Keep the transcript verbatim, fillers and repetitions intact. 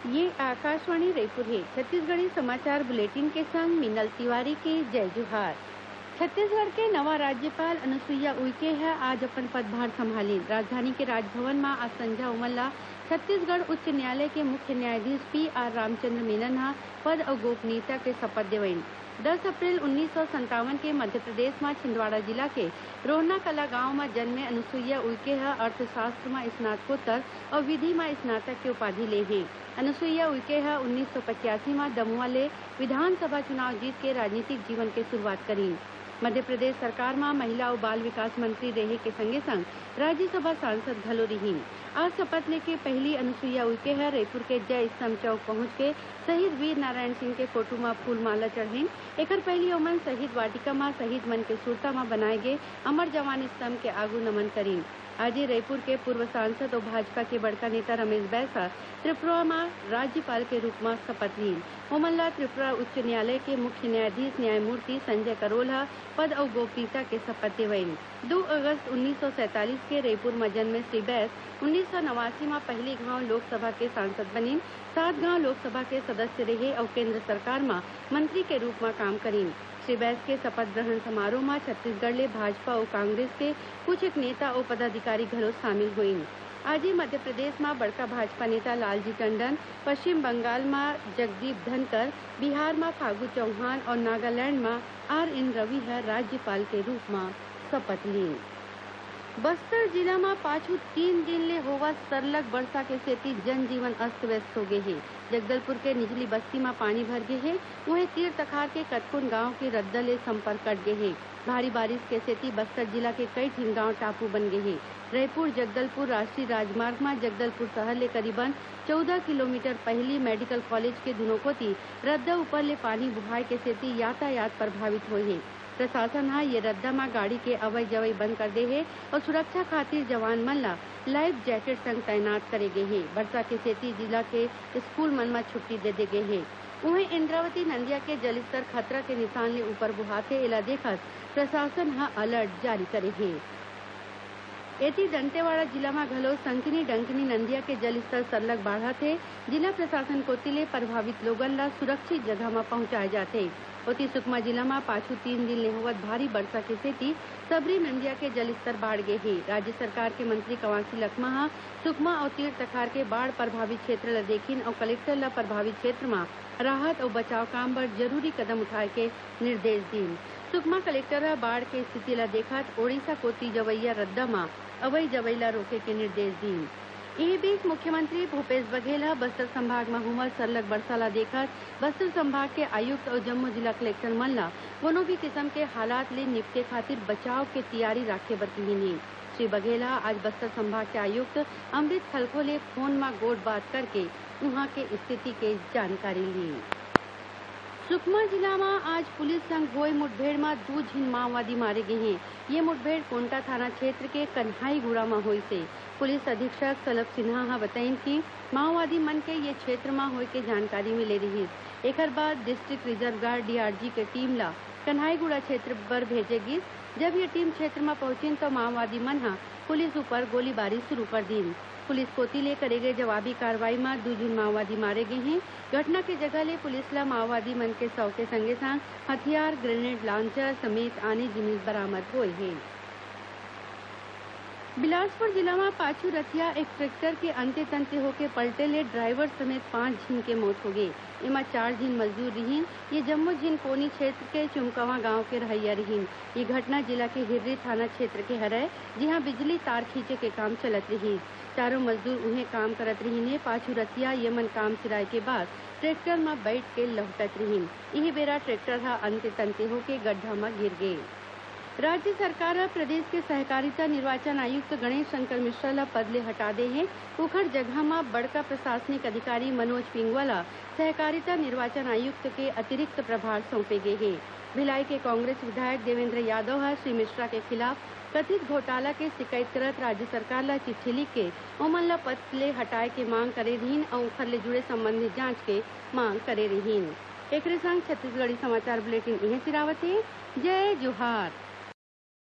ये आकाशवाणी रायपुर हे। छत्तीसगढ़ी समाचार बुलेटिन के संग मीनल तिवारी के जय जोहार। छत्तीसगढ़ के नवा राज्यपाल अनुसुईया उइके ह आज अपन पदभार संभालिन। राजधानी के राजभवन म आज संझा उमन ला छत्तीसगढ़ उच्च न्यायालय के मुख्य न्यायाधीश पी आर रामचंद्र मेनन ह पद अउ गोपनीयता के शपथ देवइन। दस अप्रैल उन्नीस सौ संतावन के मध्य प्रदेश म छिंदवाड़ा जिला के रोहना कला गांव म जन्मे अनुसुईया उइके ह अर्थशास्त्र म स्नातकोत्तर अउ विधि म स्नातक के उपाधि ले हे। अनुसुईया उइके ह उन्नीस सौ पचासी म दमुआ ले विधानसभा चुनाव जीत के राजनीतिक जीवन के शुरुआत करीन। मध्य प्रदेश सरकार म महिला अउ बाल विकास मंत्री रेहे के संगे-संग राज्यसभा सांसद घलो रिहीन। आज शपथ लेके पहिली अनुसुईया उइके ह रईपुर के जय स्तंभ चौक पहुंच के शहीद वीर नारायण सिंह के फोटो म फूलमाला चढ़ाइन। एकर पहिली ओमन शहीद वाटिका म शहीद मन के सुरता म बनाए गे अमर जवान स्तंभ के आगू नमन करीन। आजे रईपुर के पूर्व सांसद अउ भाजपा के बड़का नेता रमेश बैस ह त्रिपुरा म राज्यपाल के रूप म शपथ लीन। ओमन ला त्रिपुरा उच्च न्यायालय के मुख्य न्यायाधीश न्यायमूर्ति संजय करोल ह पद अउ गोपनीयता के शपथ देवइन। दू अगस्त उन्नीस सौ सैंतालीस के रईपुर म जन्मे श्री बैस उन्नीस सौ नवासी म पहिली घांव लोकसभा के सांसद बनिन। सात घांव लोकसभा के सदस्य रेहे अउ केंद्र सरकार म मंत्री के रूप म काम करिन। श्री बैस के शपथ ग्रहण समारोह म छत्तीसगढ़ ले भाजपा अउ कांग्रेस के कुछ एक नेता अउ पदाधिकारी घलो शामिल होइन। आजे मध्य प्रदेश म बड़का भाजपा नेता लालजी टंडन, पश्चिम बंगाल म जगदीप धनकर, बिहार म फागू चौहान अउ नागालैंड म आर एन रवि ह राज्यपाल के रूप म शपथ लीन। बस्तर जिला म पाछू तीन दिन ले होवत सरलग बरसा के सेती जनजीवन अस्त-व्यस्त हो गे हे। जगदलपुर के निचली बस्ती म पानी भर गे हे, उहें तीर तखार के कतकोन गांव के रद्दा ले संपर्क कट गे हे। भारी बारिश के सेती बस्तर जिला के कई ठिन गांव टापू बन गे हे। रईपुर जगदलपुर राष्ट्रीय राजमार्ग म जगदलपुर शहर ले करीबन चौदह किलोमीटर पहिली मेडिकल कॉलेज के दुनों कोती रद्दा ऊपर ले पानी बोहाय के सेती यातायात प्रभावित होय हे। प्रशासन ह ये रद्दा म गाड़ी के अवई-जवई बंद कर दे हे अउ सुरक्षा खातिर जवान मन ल लाइफ जैकेट संग तैनात करे गे हे। बरसा के सेती जिला के स्कूल मन म छुट्टी दे दे गे हे। उहें, इंद्रावती नंदिया के जलस्तर खतरा के निशान ले ऊपर बोहाथे, एला देखत प्रशासन ह अलर्ट जारी करे हे। एती, दंतेवाड़ा जिला म घलो संकिनी डंकिनी नंदिया के जलस्तर सरलग बाढ़त हे। जिला प्रशासन कोति ले प्रभावित लोगन ल सुरक्षित जगह म पहुंचाए जाथे। ओती, सुकमा जिला म पाछू तीन दिन ले होवत भारी बरसा के सेती सबरी नंदिया के जलस्तर बाढ़ गे हे। राज्य सरकार के मंत्री कवासी लखमा ह सुकमा अउ तीर तखार के बाढ़ प्रभावित क्षेत्र ल देखिन अउ कलेक्टर ल प्रभावित क्षेत्र म राहत अउ बचाव काम बर जरूरी कदम उठाए के निर्देश दीन। सुकमा कलेक्टर ह बाढ़ के स्थिति ल देखत ओडिशा कोति जवइया रद्दा म अवई-जवई ल रोके के निर्देश दीन। इही बीच, मुख्यमंत्री भूपेश बघेल ह बस्तर संभाग म होवत सरलग बरसा ल देखत बस्तर संभाग के आयुक्त अउ जम्मो जिला कलेक्टर मन ल कोनो भी किसम के हालात ले निपटे खातिर बचाव के तियारी राखे बर किहीन हे। श्री बघेल ह आज बस्तर संभाग के आयुक्त अमृत खलखो ले फोन म गोठ बात करके उहां के स्थिति के जानकारी लीन। सुकमा जिला म आज पुलिस संग होय मुठभेड़ म दू झिन माओवादी मारे गे हें। ये मुठभेड़ कोंटा थाना क्षेत्र के कन्हाईगुड़ा म होइस हे। पुलिस अधीक्षक सलभ सिन्हा ह बताइन कि माओवादी मन के ये क्षेत्र म होय के जानकारी मिले रिहिस। एखर बाद डिस्ट्रिक्ट रिजर्व गार्ड, डीआरजी, के टीम ल कन्हाईगुड़ा क्षेत्र बर भेजे गिस। जब ये टीम क्षेत्र म पहुंचिन, त माओवादी मन ह पुलिस ऊपर गोलीबारी शुरू कर दीन। पुलिस कोति ले करे गए जवाबी कार्रवाई म दू झिन माओवादी मारे गे हें। घटना के जगह ले पुलिस ल माओवादी मन के शव के संगे-संग हथियार, ग्रेनेड लांचर समेत आने जिनिस बरामद होए हे। बिलासपुर जिला म पाछू रथिया एक ट्रैक्टर के अंते-तंते होके पलटे ले ड्राइवर समेत पांच झिन के मौत होगे। एमा चार झिन मजदूर रिहिन। ये जम्मो झिन कोनी क्षेत्र के चुमकवा गांव के रहइया रिहिन। ये घटना जिला के हिर्री थाना क्षेत्र के हरय, जिहां बिजली तार खींचे के काम चलत रिहिस। चारों मजदूर उहें काम करत रिहिन हे। पाछू रतिया ये मन काम सिराय के बाद ट्रैक्टर म बइठ के लहुटत रिहिन। इही बेरा ट्रैक्टर ह अंते-तंते होके गड्ढा म गिर गे। राज्य सरकार ह प्रदेश के सहकारिता निर्वाचन आयुक्त गणेश शंकर मिश्रा ल पद ले हटा दे हे। उखर जगह म बड़का प्रशासनिक अधिकारी मनोज पिंगुआ ल सहकारिता निर्वाचन आयुक्त के अतिरिक्त प्रभार सौंपे गे हे। भिलाई के कांग्रेस विधायक देवेंद्र यादव ह श्री मिश्रा के खिलाफ कथित घोटाला के शिकायत करत राज्य सरकार ल चिट्ठी लिख के ओमन ल पद ले हटाए के मांग करे रिहिन अउ उखर ले जुड़े संबंधी जांच के मांग करे रिहिन। एकरे संग छत्तीसगढ़ी समाचार बुलेटिन इहें सिरावत हे। जय जोहार।